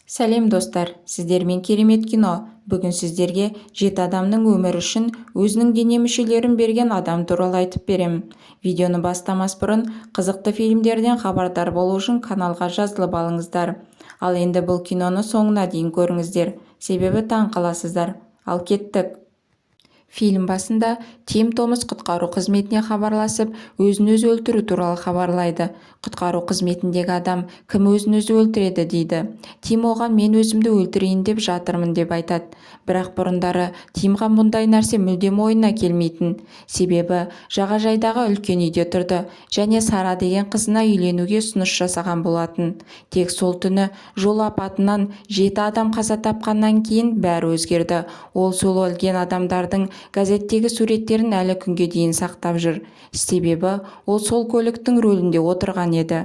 Сәлем, достар! Сіздермен Керемет кино. Бүгін сіздерге жеті адамның өмірі үшін өзінің дене мүшелерін берген адам туралы айтып беремін. Видеоны бастамас бұрын қызықты фильмдерден хабардар болу үшін каналға жазылып алыңыздар. Ал енді бұл киноны соңына дейін көріңіздер, себебі таң қаласыздар. Ал кеттік! Фильм басында Тим Томас құтқару қызметіне хабарласып, өзін-өзі өлтіру туралы хабарлайды. Құтқару қызметіндегі адам: «Кім өзін-өзі өлтіреді?» – дейді. Тим оған: «Мен өзімді өлтірейін деп жатырмын», – деп айтады. Бірақ бұрындары Тимға мұндай нәрсе мүлдем ойына келмейтін. Себебі жағажайдағы үлкен үйде тұрды және Сара деген қызына үйленуге ұсыныс жасаған болатын. Тек сол түні жол апатынан жеті адам қаза тапқаннан кейін бәрі өзгерді. Ол сол өлген адамдардың газеттегі суреттерін әлі күнге дейін сақтап жүр. Себебі ол сол көліктің рөлінде отырған еді.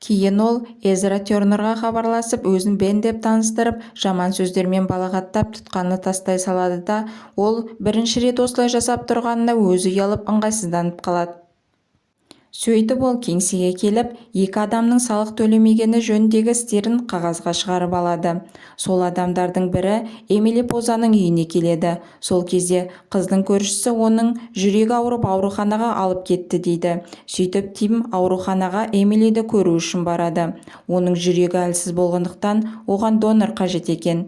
Кейін ол Эзра Тернерға хабарласып, өзін Бен деп таныстырып, жаман сөздермен балағаттап, тұтқаны тастай салады да, ол бірінші рет осылай жасап тұрғанына өзі ұялып, ыңғайсызданып қалады. Сөйтіп ол кеңсеге келіп, екі адамның салық төлемегені жөніндегі істерін қағазға шығарып алады. Сол адамдардың бірі Эмили Позаның үйіне келеді. Сол кезде қыздың көршісі оның жүрегі ауырып, ауруханаға алып кетті дейді. Сөйтіп Тим ауруханаға Эмилиді көру үшін барады. Оның жүрегі әлсіз болғандықтан, оған донор қажет екен.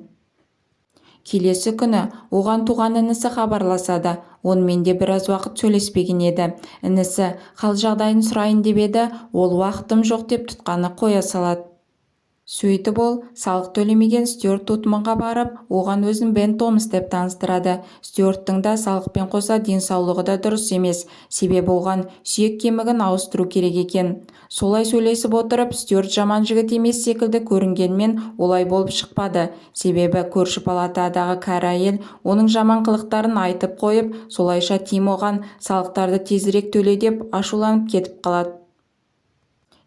Келесі күні оған туған інісі хабарласады. Онымен де біраз уақыт сөйлеспеген еді. Інісі хал-жағдайын сұрайын деп еді, ол «уақытым жоқ» деп тұтқаны қоя салады. Сөйтіп ол салық төлемеген Стюарт Тутманға барып, оған өзін Бен Томас деп таныстырады. Стюарттың да салықпен қоса денсаулығы да дұрыс емес, себебі оған сүйек кемігін ауыстыру керек екен. Солай сөйлесіп отырып, Стюарт жаман жігіт емес секілді көрінгенмен, олай болып шықпады. Себебі көрші палатадағы кәрі әйел оның жаман қылықтарын айтып қойып, солайша Тим оған салықтарды тезірек төле деп ашуланып кетіп қалады.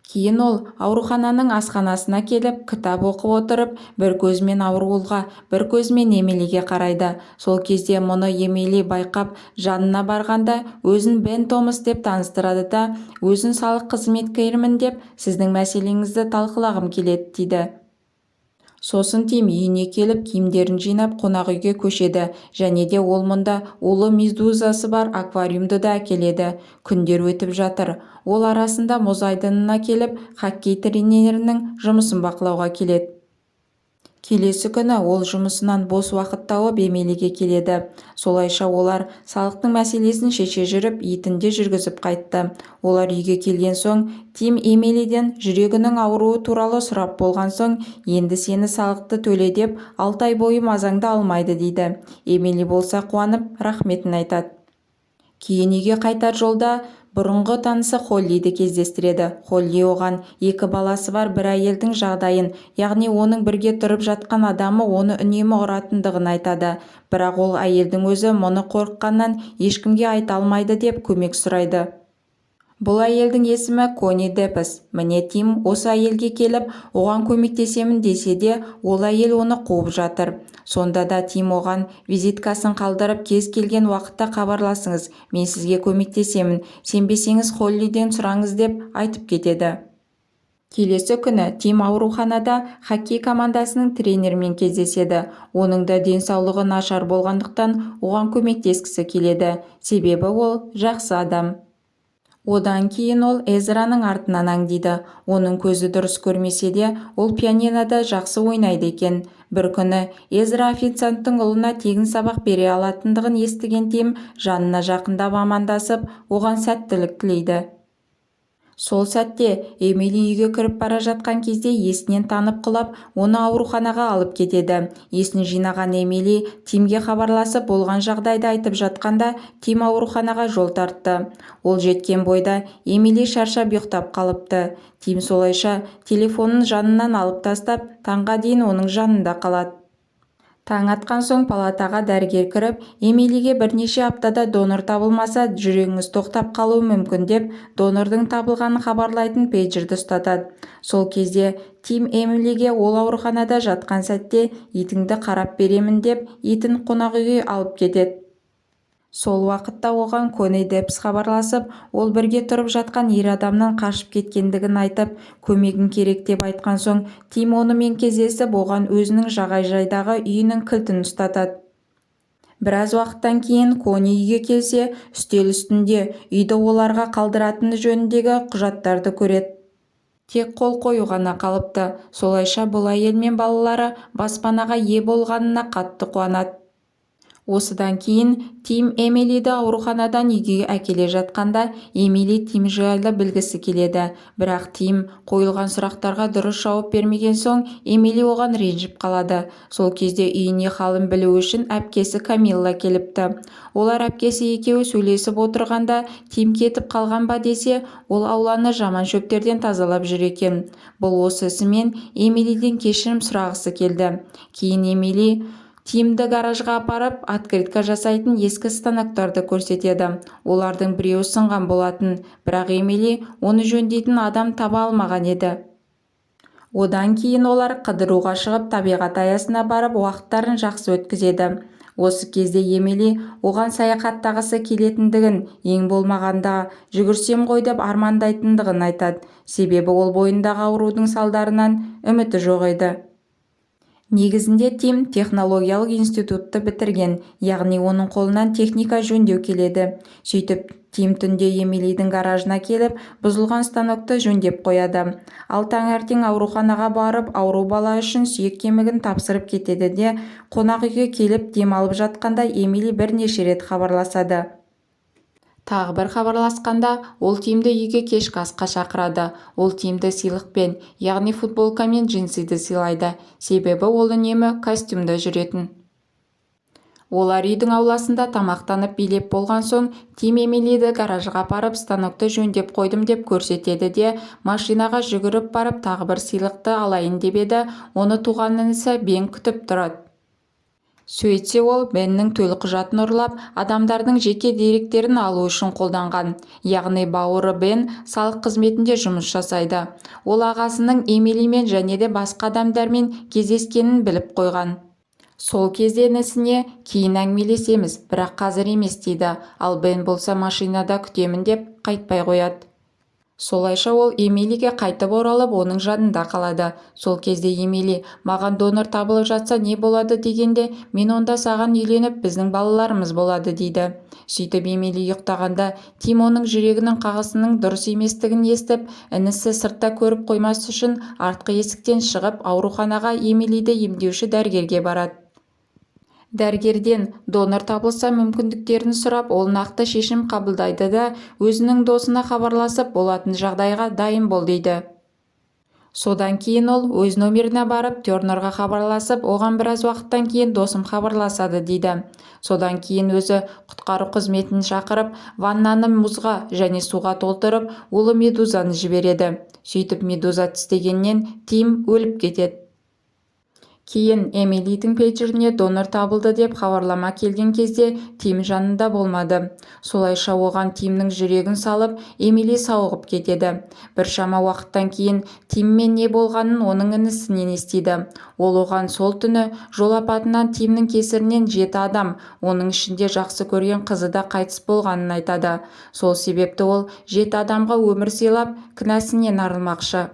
Кейін ол аурухананың асханасына келіп, кітап оқып отырып, бір көзімен ауруға, бір көзімен Эмилиге қарайды. Сол кезде мұны Эмили байқап, жанына барғанда, өзін Бен Томас деп таныстырады да, өзін салық қызметкерімін деп, сіздің мәселеңізді талқылағым келеді дейді. Сосын Тим үйіне келіп, киімдерін жинап, қонақ үйге көшеді және де ол мұнда улы медузасы бар аквариумды да әкеледі. Күндер өтіп жатыр. Ол арасында мұз айдынына келіп, хоккей тренерінің жұмысын бақылауға келеді. Келесі күні ол жұмысынан бос уақыт тауып, Эмилиге келеді. Солайша олар салықтың мәселесін шеше жүріп, итін де жүргізіп қайтты. Олар үйге келген соң, Тим Эмилиден жүрегінің ауруы туралы сұрап болған соң, енді сені салықты төле деп 6 ай бойы мазаңды алмайды дейді. Эмили болса қуанып, рахметін айтады. Кейін үйге қайтар жолда бұрынғы танысы Холлиді кездестіреді. Холли оған екі баласы бар бір әйелдің жағдайын, яғни оның бірге тұрып жатқан адамы оны үнемі ұратындығын айтады. Бірақ ол әйелдің өзі мұны қорыққаннан ешкімге айта алмайды деп көмек сұрайды. Бұл әйелдің есімі Кони Депос. Міне, Тим осы әйелге келіп, оған көмектесемін десе де, ол әйел оны қуып жатыр. Сонда да Тим оған визиткасын қалдырып, кез келген уақытта хабарласыңыз, мен сізге көмектесемін, сенбесеңіз, Холлиден сұраңыз деп айтып кетеді. Келесі күні Тим ауруханада хоккей командасының тренерімен кездеседі. Оның да денсаулығы нашар болғандықтан, оған көмектескісі келеді. Себебі ол жақсы адам. Одан кейін ол Эзраның артынан аңдиды. Оның көзі дұрыс көрмесе де, ол пианинода жақсы ойнайды екен. Бір күні Эзра официанттың ұлына тегін сабақ бере алатындығын естіген Тим жанына жақындап амандасып, оған сәттілік тілейді. Сол сәтте Эмили үйге кіріп бара жатқан кезде есінен танып құлап, оны ауруханаға алып кетеді. Есін жинаған Эмили Тимге хабарласып, болған жағдайды айтып жатқанда, Тим ауруханаға жол тартты. Ол жеткен бойда Эмили шаршап ұйықтап қалыпты. Тим солайша телефонын жанынан алып тастап, таңға дейін оның жанында қалады. Таң атқан соң палатаға дәрігер кіріп, Эмилиге бірнеше аптада донор табылмаса, жүрегіңіз тоқтап қалуы мүмкін деп, донордың табылғанын хабарлайтын пейджерді ұстатады. Сол кезде Тим Эмилиге ол ауруханада жатқан сәтте итіңді қарап беремін деп, итін қонақ үйге алып кетеді. Сол уақытта оған Кони Депс хабарласып, ол бірге тұрып жатқан ер адамнан қашып кеткендігін айтып, көмегің керек деп айтқан соң Тим онымен кездесіп, оған өзінің жағажайдағы үйінің кілтін ұстатады. Біраз уақыттан кейін Кони үйге келсе, үстел үстінде үйді оларға қалдыратыны жөніндегі құжаттарды көреді. Тек қол қою ғана қалыпты. Солайша бұл әйел мен балалары баспанаға ие болғанына қатты қуанады. Осыдан кейін Тим Эмилиді ауруханадан үйге әкеле жатқанда Эмили Тим жайлы білгісі келеді. Бірақ Тим қойылған сұрақтарға дұрыс жауап бермеген соң Эмили оған ренжіп қалады. Сол кезде үйіне халін білу үшін әпкесі Камилла келіпті. Олар әпкесі екеуі сөйлесіп отырғанда Тим кетіп қалған ба десе, ол ауланы жаман шөптерден тазалап жүр екен. Бұл осы ісімен Эмилиден кешірім сұрағысы келді. Кейін Эмили Тимді гаражға апарып, открытка жасайтын ескі станоктарды көрсетеді. Олардың біреуі сынған болатын, бірақ Эмили оны жөндейтін адам таба алмаған еді. Одан кейін олар қыдыруға шығып, табиғат аясына барып уақыттарын жақсы өткізеді. Осы кезде Эмили оған саяхаттағысы келетіндігін, ең болмағанда жүгірсем ғой деп армандайтындығын айтады. Себебі ол бойындағы аурудың салдарынан үміті жоқ еді. Негізінде Тим технологиялық институтты бітірген, яғни оның қолынан техника жөндеу келеді. Сөйтіп Тим түнде Эмилидің гаражына келіп, бұзылған станокты жөндеп қояды. Ал таңертең ауруханаға барып, ауру бала үшін сүйек кемігін тапсырып кетеді де, қонақ үйге келіп демалып жатқанда Эмили бірнеше рет хабарласады. Тағы бір хабарласқанда ол Тимді үйге кешкі асқа шақырады. Ол Тимді сыйлықпен, яғни футболка мен джинсиді сыйлайды. Себебі ол үнемі костюмда жүретін. Олар үйдің ауласында тамақтанып билеп болған соң Тим Эмилиді гаражға апарып, станокты жөндеп қойдым деп көрсетеді де, машинаға жүгіріп барып тағы бір сыйлықты алайын деп еді, оны туған інісі Бен күтіп тұрады. Сөйтсе ол Беннің төлқұжатын ұрлап, адамдардың жеке деректерін алу үшін қолданған. Яғни бауыры Бен салық қызметінде жұмыс жасайды. Ол ағасының Эмилимен және де басқа адамдармен кездескенін біліп қойған. Сол кезде інісіне кейін әңгімелесеміз, бірақ қазір емес дейді. Ал Бен болса машинада күтемін деп қайтпай қояды. Солайша ол Эмилиге қайтып оралып, оның жанында қалады. Сол кезде Эмили, маған донор табылып жатса не болады дегенде, мен онда саған үйленіп, біздің балаларымыз болады дейді. Сөйтіп Эмили ұйықтағанда Тим оның жүрегінің қағысының дұрыс еместігін естіп, інісі сыртта көріп қоймас үшін артқы есіктен шығып, ауруханаға Эмилиді емдеуші дәрігерге барады. Дәрігерден донор табылса мүмкіндіктерін сұрап, ол нақты шешім қабылдайды да, өзінің досына хабарласып, болатын жағдайға дайын бол дейді. Содан кейін ол өз номеріне барып, Тернерға хабарласып, оған біраз уақыттан кейін досым хабарласады дейді. Содан кейін өзі құтқару қызметін шақырып, ваннаны мұзға және суға толтырып, улы медузаны жібереді. Сөйтіп медуза тістегеннен Тим өліп кетеді. Кейін Эмилидің пейджеріне донор табылды деп хабарлама келген кезде Тим жанында болмады. Солайша оған Тимнің жүрегін салып, Эмили сауығып кетеді. Біршама уақыттан кейін Тиммен не болғанын оның інісінен естиді. Ол оған сол түні жол апатынан Тимнің кесірінен 7 адам, оның ішінде жақсы көрген қызы да қайтыс болғанын айтады. Сол себепті ол 7 адамға өмір сыйлап, кінәсінен арылмақшы.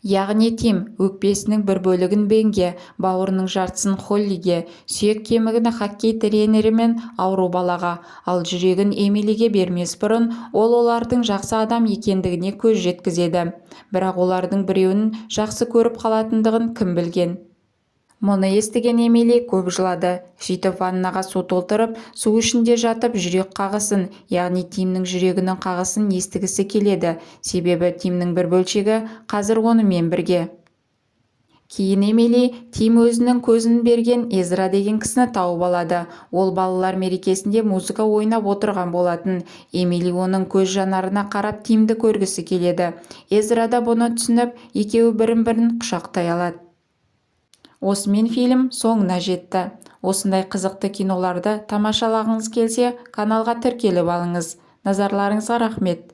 Яғни Тим өкпесінің бір бөлігін Бенге, бауырының жартысын Холлиге, сүйек кемігін хоккей тренері мен ауру балаға, ал жүрегін Эмилиге бермес бұрын ол олардың жақсы адам екендігіне көз жеткізеді. Бірақ олардың біреуін жақсы көріп қалатындығын кім білген? Мұны естіген Эмили көп жылады. Сөйтіп ваннаға су толтырып, су ішінде жатып жүрек қағысын, яғни Тимнің жүрегінің қағысын естігісі келеді. Себебі Тимнің бір бөлшегі қазір онымен бірге. Кейін Эмили Тим өзінің көзін берген Эзра деген кісіні тауып алады. Ол балалар мерекесінде музыка ойнап отырған болатын. Эмили оның көз жанарына қарап Тимді көргісі келеді. Эзра да бұны түсініп, екеуі бірін-бірін құшақтай алады. Осымен фильм соңына жетті. Осындай қызықты киноларды тамашалағыңыз келсе, каналға тіркеліп алыңыз. Назарларыңызға рахмет.